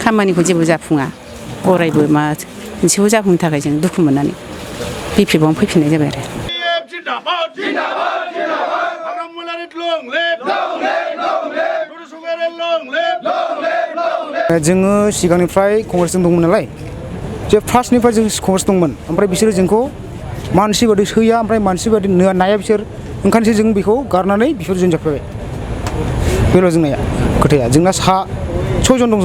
खामानिखौ जेबो जाफुङा अरायबो मा मोनसेखौ जाफुंनो थाखाय जों दुखु मोननानै बिपिएफआवनो फैफिननाय जाबाय आरो। जोङो सिगांनिफ्राय कंग्रेसजों दंमोन नालाय जे फार्स्टनिफ्राय जों कंग्रेस दंमोन ओमफ्राय बिसोरो जोंखौ मानसि बादि सैया ओमफ्राय मानसि बादि नाया बिसोर ओंखायनोसो जों बेखौ गारनानै बिसोर जइन जाफैबाय बेल' जोंनाया खोथाया। जोंना सयजन दं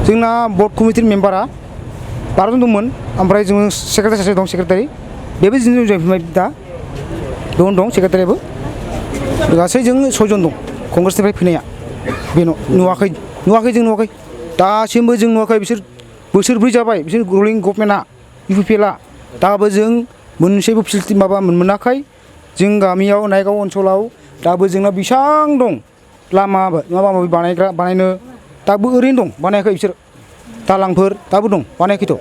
जोंना बर्ड कमिटिनि मेम्बारा 12 जन दंमोन ओमफ्राय जोङो सेक्रेटारि सासे दं सेक्रेटारि बेबो जों जाफैबाय दा बेयावनो दं सेक्रेटारियाबो गासै जों 6 जन दं कंग्रेसनिफ्राय फैनाया बे नुवाखै दासिमबो जों नुवाखै बिसोर बोसोरब्रै जाबाय बिसोर रुलिं गभर्नमेन्टआ इउपिपिएलआ दाबो जों मोनसेबो फेसिलिटि माबा मोनाखै। जों गामियाव नायगाव ओनसोलाव दाबो जोंना बेसेबां दं लामा माबा माबि बानायनो दाबो ओरैनो दं बानायाखै बिसोर दालांफोर दाबो दं बानायाखैथ'।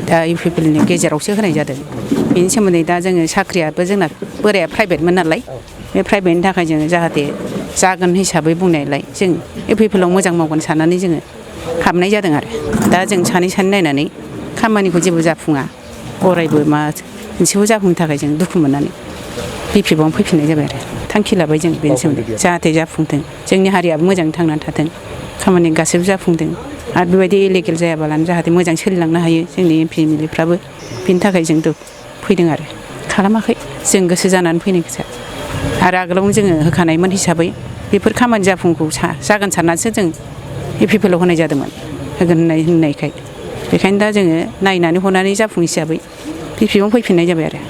दा इउपिपिएलनि गेजेरावसो होनाय जादों बेनि सोमोन्दै दा जोङो साख्रियाबो जोंना बोराया प्राइभेटमोन नालाय बे प्राइभेटनि थाखाय जोङो जाहाथे जागोन हिसाबै बुंनायलाय जों इउपिपिएलआव मोजां मावगोन साननानै जोङो हाबनाय जादों आरो दा जों सानै नायनानै खामानिखौ जेबो जाफुङा अरायबो मा मोनसेखौ जाफुंनो थाखाय जों दुखु मोननानै बिपिएफआवनो फैफिननाय जाबाय आरो थांखि लाबाय जों बेनि सोमोन्दै जाहाथे जाफुंथों जोंनि हारियाबो मोजाङै थांनानै थाथों खामानि गासैबो जाफुंथों आरो बेबायदि इलिगेल जायाबालानो जाहाथे मोजां सोलिलांनो हायो जोंनि एमपिएमएलएफ्राबो बेनि थाखाय जों फैदों आरो खालामाखै जों गोसो जानानै फैनाय खोथा आरो आगोलावनो जोङो होखानायमोन हिसाबै बेफोर खामानि जाफुंखौ जागोन साननानैसो जों इउपिपिएलआव होनाय जादोंमोन होगोन होननायखाय बेखायनो दा जोङो नायनानै हरनानै जाफुं हिसाबै बिपिएफआवनो फैफिननाय जाबाय आरो।